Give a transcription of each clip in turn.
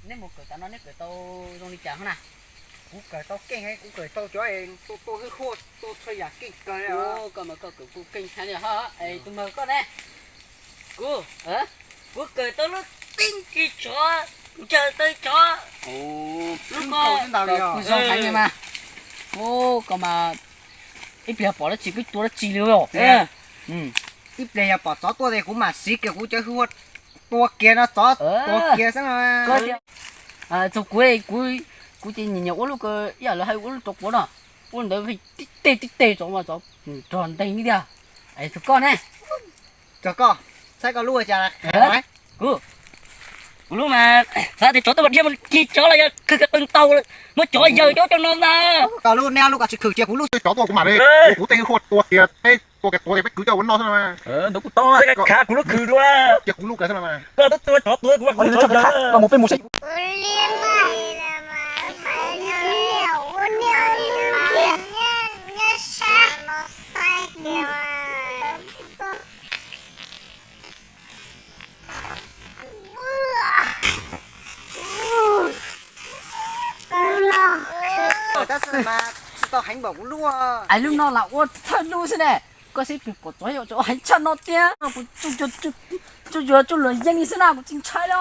Neb mus kawm tas no neb kawm tau zoo li cas ho na? Kuv kawm tau keej, kuv kawm tau cov tua hwj huaj, tua txhua yam keej kawg li. Koj mas koj kawm kuj keej thiab li ho. Es tus mawg koj ne? Kuv, kuv kawm tau lub teeb ki tsov, ncaws taw tsov. Lub ko, kuv zoo heev li mas. Koj mas ib pliag pom dab tsi peb tua dab tsi li os. Ib pliag yog pom tsov tuaj ces kuv mam siv kiag kuv cov hwj huaj tua kiag no, tsov tua kiag xwb no. Txog kuv, kuv ces nyiam nyiam ua lub ko, ib yam lawv hais ua lub tsov quav no, ua ntawd tib teg tib teg tsov mas tsov nrog nteeg tiag. Txog koj ne? Txog koj, saib koj lub ua cas. Kuv, kuv lub mas xav tias tsov tuaj mas dhia mus khi tsov los yog khwv ka qw ntau, muab tsov yaws cov cov no ntag. Koj lub, neb lub koj tsis khwv tiag, kuv lub tsov tuaj kuv mam li, kuv tej hwj huaj tua kiag peb, tua kiag tuav tias peb kwv coj ua noj xwb no. Ntawd kuv tau khav kuv lub khwv dua. Cia kuv lub kiag xwb no. Koj twb tua tsov tuag kuv ua kuv tsov yaws. Mus peb mus saib. Tab sis mas tsis tau heev npaum kuv lub. Ais lub no lam ua thawj lub xwb ne. Koj saib pem pom tsov yog tsov heev tshaj no tiag. Kuv tsuj yuav tsuj luag yeej li xwb na, kuv tsis ntshai li.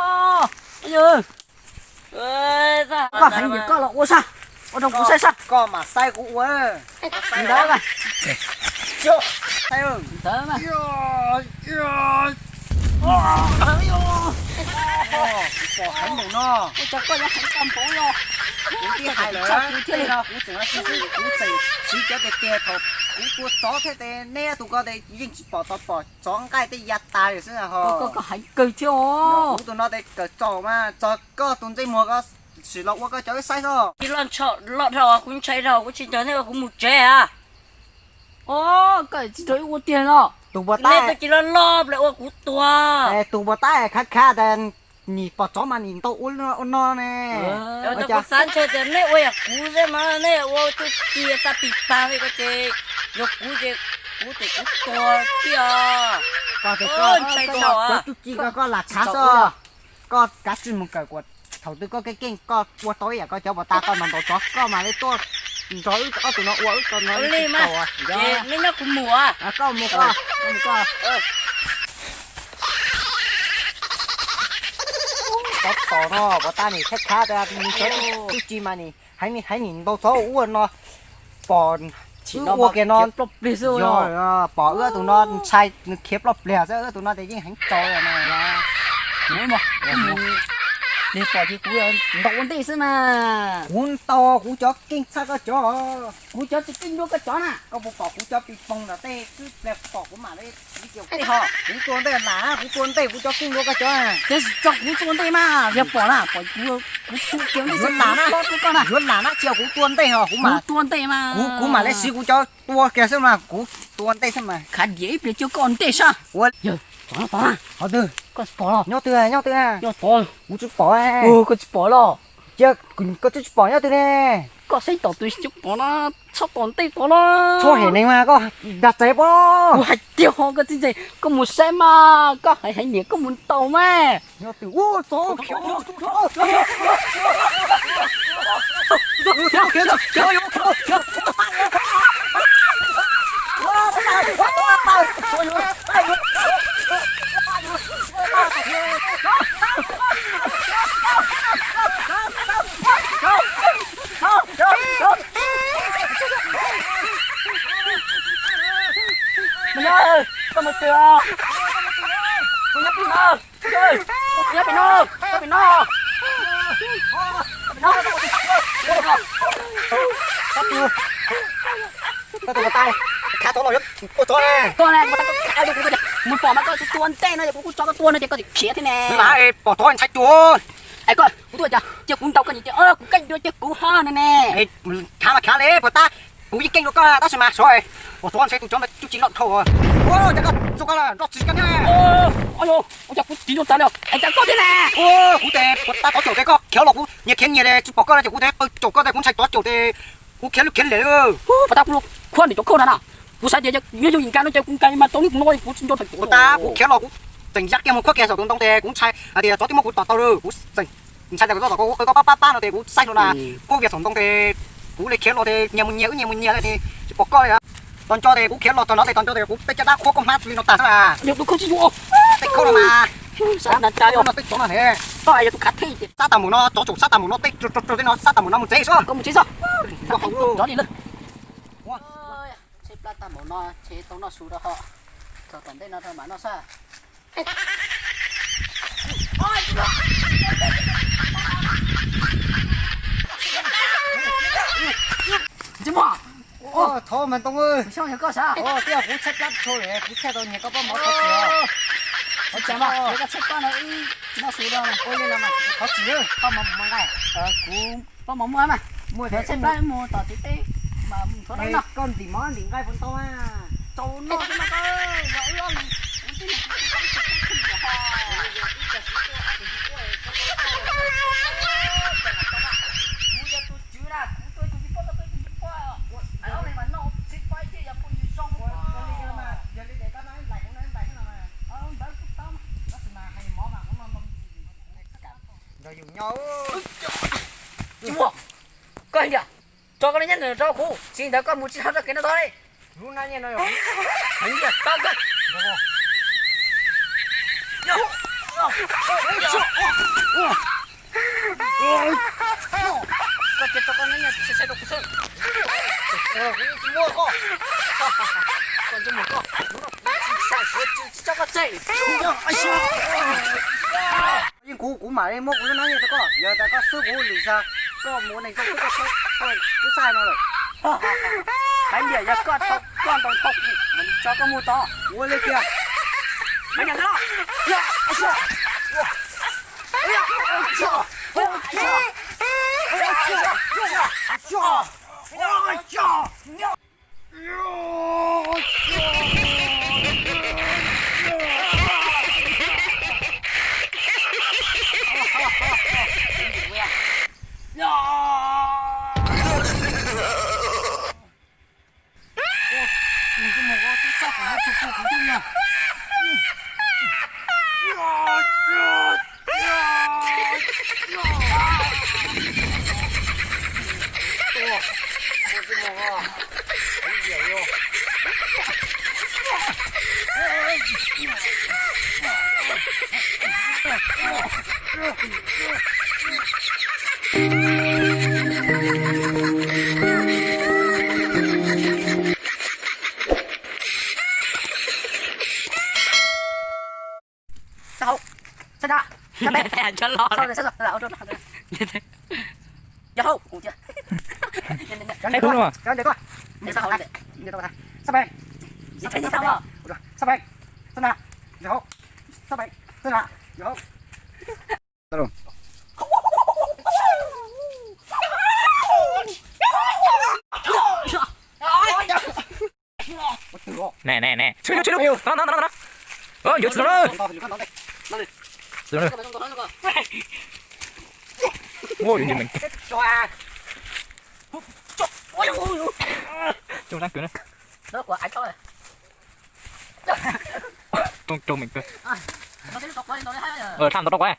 Koj heev tiag koj los ua sab, ua rau kuv saib sab. Koj mam saib kuv ua. Ntawd mas. Ntawd mas. Pom heev npaum no. Ua cas koj yuav heev tau npaum no? Kuv twb hais lawm, kuv tseem siv, kuv tseem siv cov tiag tiag thaum kuv tua tsov thiab tes neb tus ko tes yeej tsis pom tau, pom tsov nqaij tej ya tas li xwb ho. Koj heev kawg thiab os. Kuv tus no tes kawm txaus mas txog koj tus ntsej muag ko sim los ua koj cov wb saib xwb. Tsis loj ntsho loj dhau, kuv ntshai dhau, kuv tsis nrog nej ua, kuv mus tsev a. Os, koj tsis nrog wb ua tiag no. Tus puas tab, nej twb tsis loj loj ple ua kuv tuag. Tus puas tab khav khav tas nim pom tsov mas nim ntau ua no ne. Kuv xav ntshe tias nej ua yam kuv xwb mas nej ua tsuj ci xav pis pag li ko ces yog kuv ces kuv tes kuv tuag thiab os. Koj tes koj ntshai dhau, cov tsuj ci ko koj lam khav xwb. Koj kav tsij mus kawm kuas thaum twg koj keej keej koj ua tau ib yam koj cov puas tab koj ntaus ntaus tsov koj mam li tuaj nrog wb ob tug no ua wb tau no li mas. Neb nyob kuv mus. Koj mus koj, koj mus koj. Tsov tom no puas tab nim khav khav tas nws cov tsuj ci mas nim heev, nim heev nim ntau tsov ua no. Pom wb ua kiag no, pom wb tus no ntshai nws khiav ploj pliag xwb, wb tus no ces yeej heev tsaus li no. Lig pom ces kuv ntaus ua ntej xwb mas. Kuv ntaus kuv cov keej tshaj koj cov. Kuv cov tsis keej dua koj cov na. Koj puas pom kuv cov pis poog nram tej twb pliag pom kuv mam li siv kiag tej ho. Kuv tua ntej lam, kuv tua ntej kuv cov keej dua koj cov. Tab sis tso kuv tua ntej mas, yog pom na, pom kuv, kuv tua kiag ntej xwb, yuav lam na, cia kuv tua ntej ho kuv mam tua ntej mas. Kuv, kuv mam li siv kuv cov tua kiag xwb mas, kuv tua ntej xwb mas. Khav diam ib pliag cia koj ntej sab. Ua yawg, tsov no tod na. Qhov twg? Koj tsis pom los? Nyob twg, nyob twg? Nyob tod. Kuv tsis pom. Koj tsis pom los? Cia koj twb tsis pom nyob twg ne. Koj saib tom tus tsis pom no, txhob tom ntej tod los. Txhob hem neeg mas koj dag txev pob. Kuv hais tiag ho koj txiv ntxawm, koj mus saib mas, koj hais hais niam koj mus ntaus mas. Nyob twg ua txov khiav. Koj mus twg? Koj nyob pem no, koj nyob pem no, koj pem no. Koj tus puas tab khav tsov los yuav tua tsov ne. Koj ne, mus pom mas koj tua ntej no, kuv kuj tso koj tua no ces koj tsis khiav thiab ne. Pom tsov ntshai cuag. Es koj, kuv tuaj cas cia kuv ntaus koj nyiam tias kuv keej dua cia kuv ho no ne. Khav mas khav li puas tab, kuv yeej keej dua koj tab sis mas sov pom tsov ntshai tus tsov ntawd tsuj ci loj dhau. Ua cas koj tso koj nroj txiv koj ne. Ua cas kuv txiv zoo tas li, es cas koj thiab ne. Kuv tes puas tab tsov caum tes koj khiav los kuv nyias khiav nyias tes tsis pom koj no ces kuv tes qw caum koj tes kuv ntshai tsov caum tes kuv khiav lub khiav liam li. Puas tab kuv khuab ntawm cov khauj na na. Kuv xav tias nyob zoo nkag no ces kuv nkag mas tau li kuv no kuv tsis nco. Puas tab kuv khiav los kuv tseem ya kiag mus khuab kiag saum tus ntoo tes kuv ntshai hais tias tsov twb muab kuv tom tau li kuv tseem Ntshai tias koj txog tom koj qw koj pab pab pab no ces kuv saib no na, koj vias xaum ntoo ces kuv li khiav los ces nyias mus nyias wb nyias mus nyias ces tsis pom koj li. Tos nco ces kuv khiav los txog no ces tos nco ces kuv tej caj dab qhuab koj hmab li no tag xwb. Tej khaub no mas, no tej tsov no ne, sab tas mus no, tsov tsuas sab tas mus no, tej rug rug tej no sab tas mus no mus tsev xwb. Tshaib plab tag npaum no, tshaib tau noj su rau ho, txog tom ntej no rau mam noj sab. Thov mas ntoo, twb yog kuv tshaib plab tshau lawm kuv thiaj tau nyiag koj pob mov, thov txim. Thov txim, koj tshaib plab no wb noj su rau. Ua li no mas thov txim, pob mov puas muaj nqaij? Kuv pob mov muaj mas, muaj tshaib plab mus tom tsev teb mas mus thov no. Koj ntim mov ntim nqaij puas tau mas? Tau noj xwb mas, yog wb ob leeg, kuv twb mus kuv tau ib tug tub kheej lawm ho. Kuv yog tus tswv na, kuv tuaj ib tug tib pob, koj tuaj ib tug tib pob, ob leeg mas noj txhib faib thiaj yog phooj ywg zoo. Yog li ces koj noj ib nplais kuv noj ib nplais xwb no mas. Tab sis mas hais mov mas kuv noj ntau. Nrog yus nyob. Tsis muaj. Koj hais tias tso koj lub hnab no rau kuv, tsis li ntawd koj mus tsis tau rau kev no tod li. Lub hnab nyiaj no yog, hais tias tso koj. Koj cia tso koj hnab nyiaj saib rau kuv xwb. Kuv tsis muaj koj. Koj ntsej muag koj, hnub no kuv tsis tshua suav tsis tso koj tseg. Yeej kuv, kuv mam li muab kuv lub hnab nyiaj rau koj, yog tas koj xwb kuv lwm zag, koj mus ua neeg zoo xwb koj txhob tuaj tub xaj no lawm. Hais tias yog koj thau, koj ntaus thau kuv mam li tso koj mus tod. Ua li tiag. Hais tias no. Sab hauv, sab nrad, sab pem, sab los, yog hauv, cov ntawm tuaj, sab pem, sab pem, sab nrad, yog hauv, sab pem, sab nrad, yog hauv. Nè nè nè, tswm tswm, no no no no, yuav txwm no, txwm no, ua yuav ntsis meem, coob sab kawg na, coob coob meem kawg, thaj ntau rau kuv.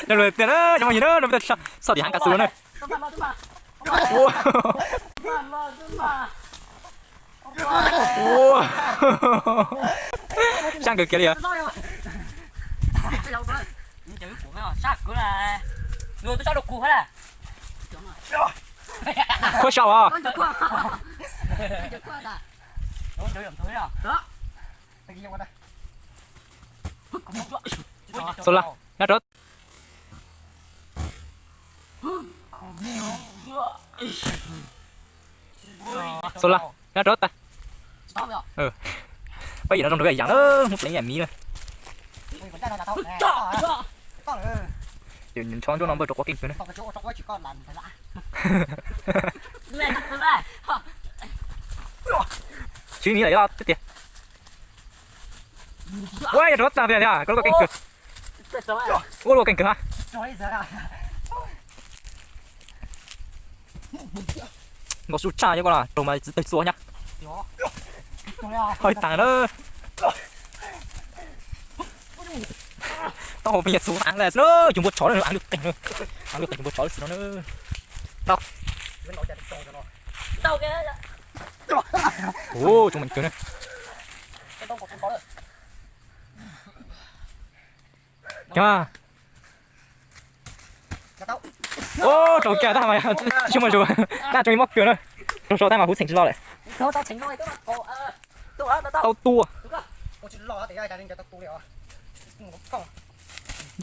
Nws lus tiag na, cov phooj ywg na, nws xauj tim hav kas xus na. Ua, ua, sab kawg kiag li os. Khuab sau os. Xaus lawm, nyob rau. Xaus lawm, nyob rau tas. Pab yim no zoo nrog yam na, hmoob pleev yam miv na. Ces ntsho nruab no npawg rau quav keej kawg na. Tsis miv lawm yog tiag. Ua yog rov tag tiag tiag, koj lub keej kawg. Ua lub keej kawg ha. Nkaus su tshaj yog koj los raug mas txiv tawg txua nyab. Hawj tas na. Tau hau pes yog txua aav lawm na, yus npua tshov na, aav lwj qeeg na. Aav lwj qeeg yus npua tshov lawm xwb no na. Tau. Ua, tsoom meem kawg na. Ua, raug kiag tab mas tsis muaj zus, tab tsoom mob kawg na. Raug so tab mas huv txheem tsis lo lawm. Tau tua.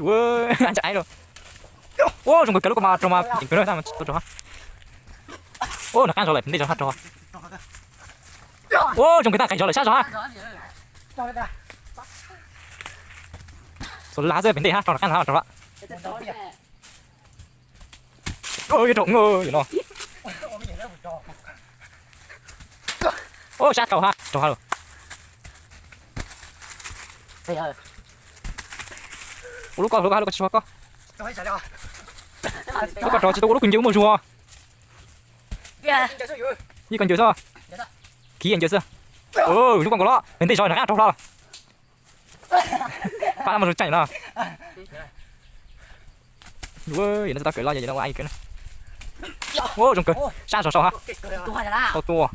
Ua, ntsa aib rau. Ua, zoo kawg kawg lub ko mas raug mas ceev kawg na tab mas tsis tau raug. Ua, nws qab zog lawm, ntej zog hab raug. Ua, zoo kawg tab qis zog lawm sab zog hab. Xuas laj xwb pem ntej hab raug, nws qab zog hab raug lawm. Ua, yuav raug no. Ua, sab raug hab, raug hab lawm. Ua lub ko, lub ko, lub ko tsis raug koj. Lub ko raug tsis tau ua lub kws ncaws muaj zug. Ib ko ncaws xwb. Khiv ncaws xwb. Lub ko nkaus los pem ntej zog nws qab raug hlo. Pab mus zoo tseem no. Ua, no tsis tau kawm los ua ai kawg na. Ua, zoo kawg, sab zog sau hab. Tau tua.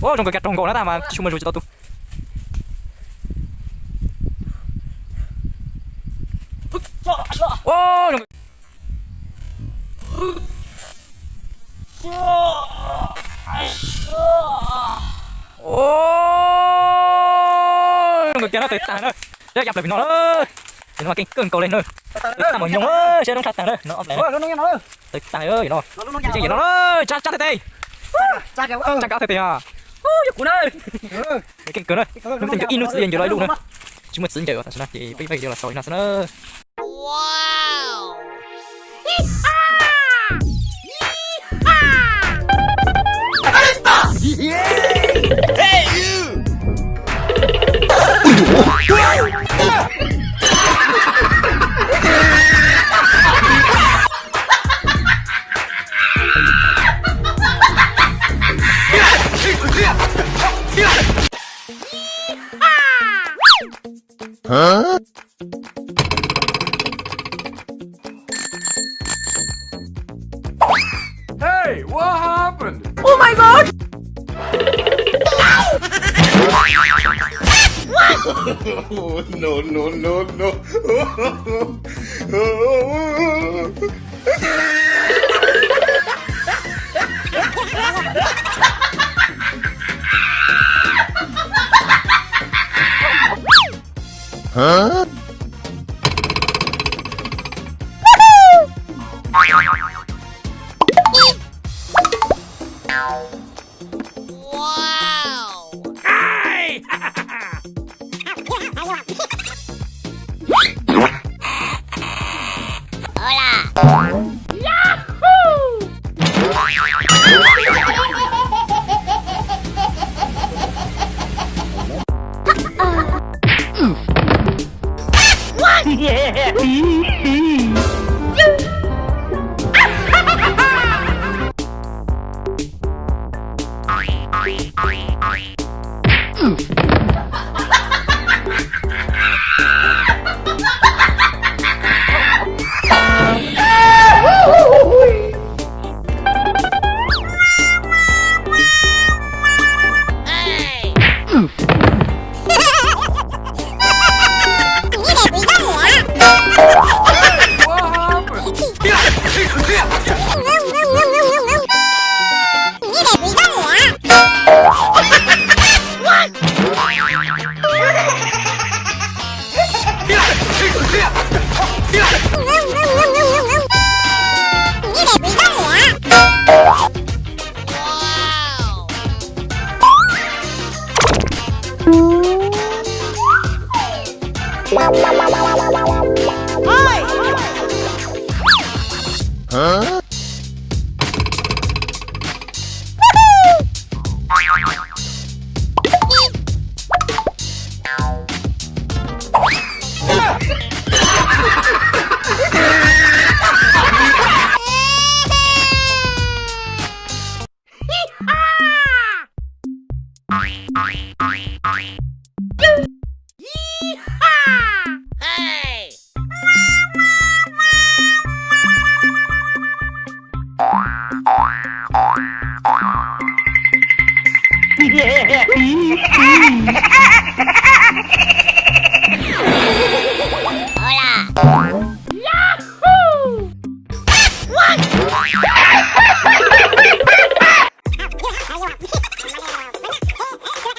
Ua, zoo kawg kiag raug nkaus na tab mas tsis muaj zus tsis tau tu. Ua, zoo kawg. Ua, zoo kawg kiag na, tawv tag na. Sab yam plaws pem no na. Pem no mas keej kawg nkaus li na. Tawv tag mos nyoos, sab roob tshaj tag na, no ob plaws. Tawv tag no. Tseem yam no na, tsab tsab tawg tes. Tsab kab tawg tes a. Yog kuv na. Keej kawg na. Hnub twg ncaws ib hnub txiv ncaws los ib lub na. Tsis muaj txiv ncaws tam sim no ces peb video los xaus li no xwb na. Hey, what happened? Oh my God! No, no, no, no.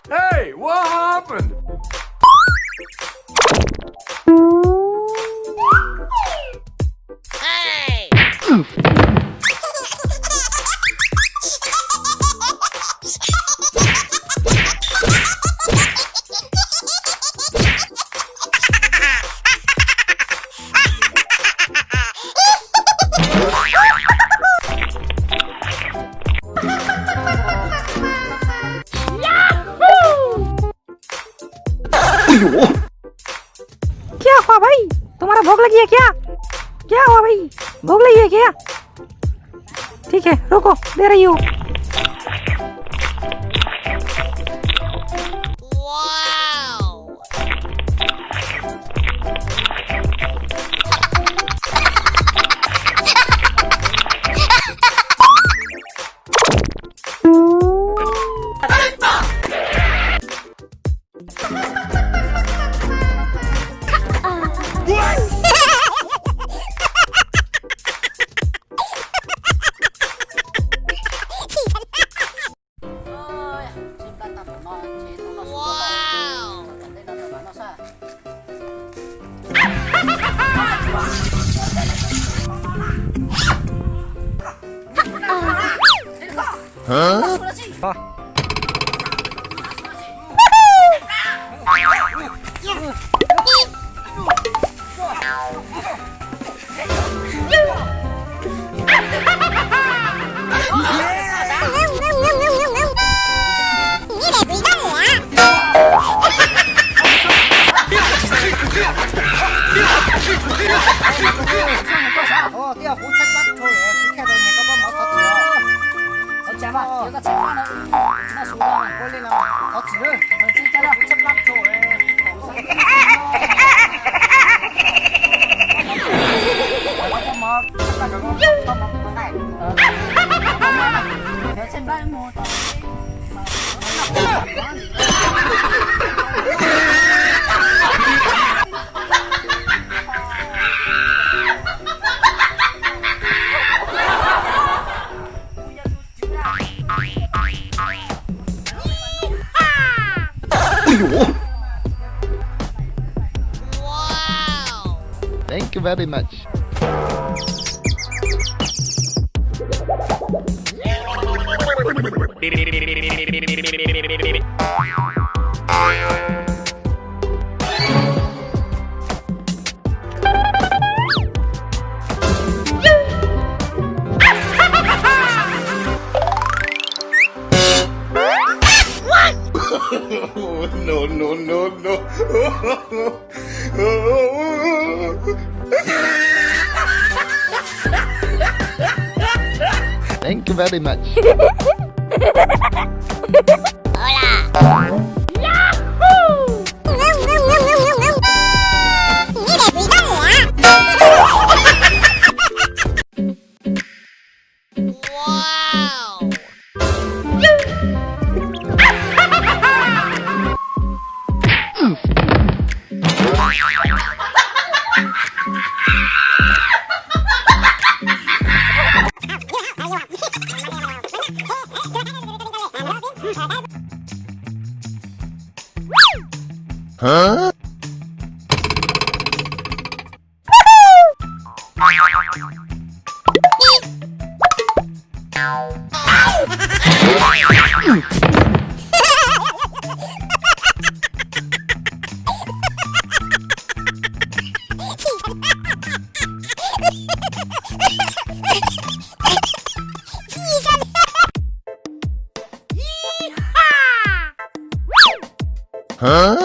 Hey, what happened? क्या हुआ भाई, तुम्हारा भूख लगी है क्या? क्या हुआ भाई, भूख लगी है क्या? ठीक है, रुको, दे रही हूँ। Ua, twb yog kuv tshaib plab tshua lawm, kuv thiaj tau nyiag koj pob mov thov txim os. Thov txim mas, yog koj tshaib plab no, noj su no, ua li no, thov txim nawb. Tsis tau, kuv tshaib plab tshua lawm. Koj pob mov, koj pob mov, koj pob mov nqaij. Tshaib plab mus. Thank you very much. No, no, no, no. Thank you very much. Hola. Yahoo! Wow! Huh? Huh?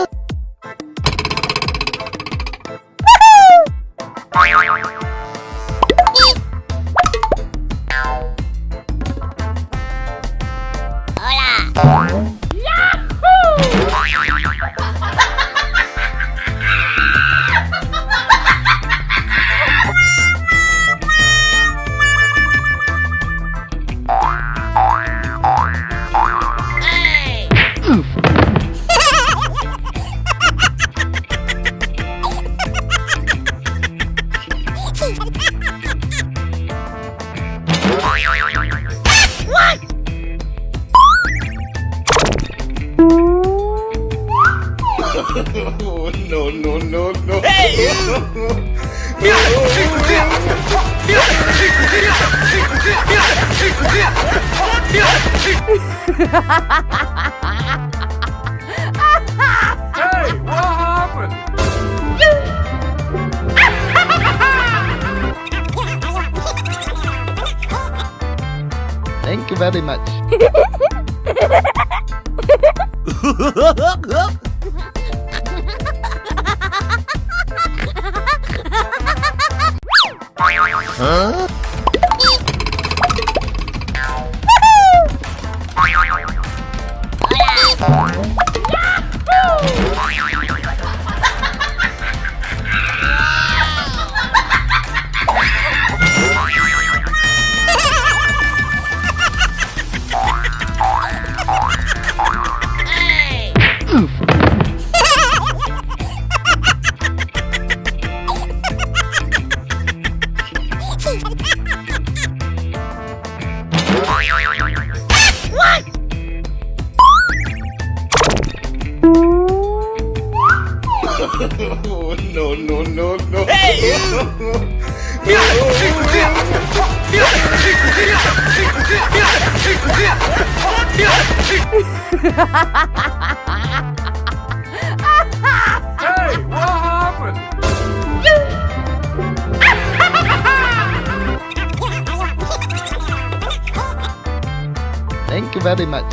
No, no, no, no. Hey, you! Hey, what happened? Thank you very much. No, no, no, no. Hey, you! Hey, what happened? Thank you very much.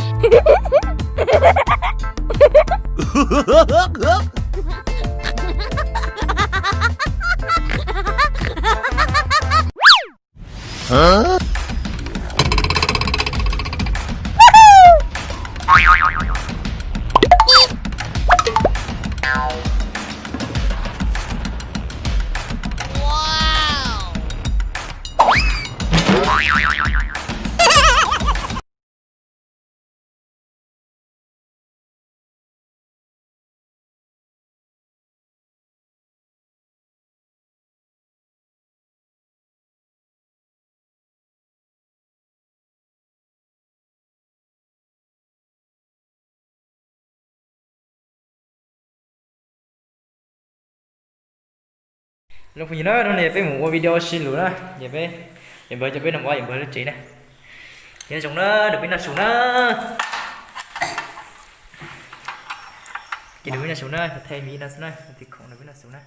Los phooj ywg na, hnub no peb mus ua video sib lus na, ces peb, ces npawg coj peb noj mov, ces npawg lub tsev na. Ces zoo na, nrog peb noj su na. Ces nrog peb noj su na, cov thaj miv no xwb na, cov khoom nrog peb noj su na.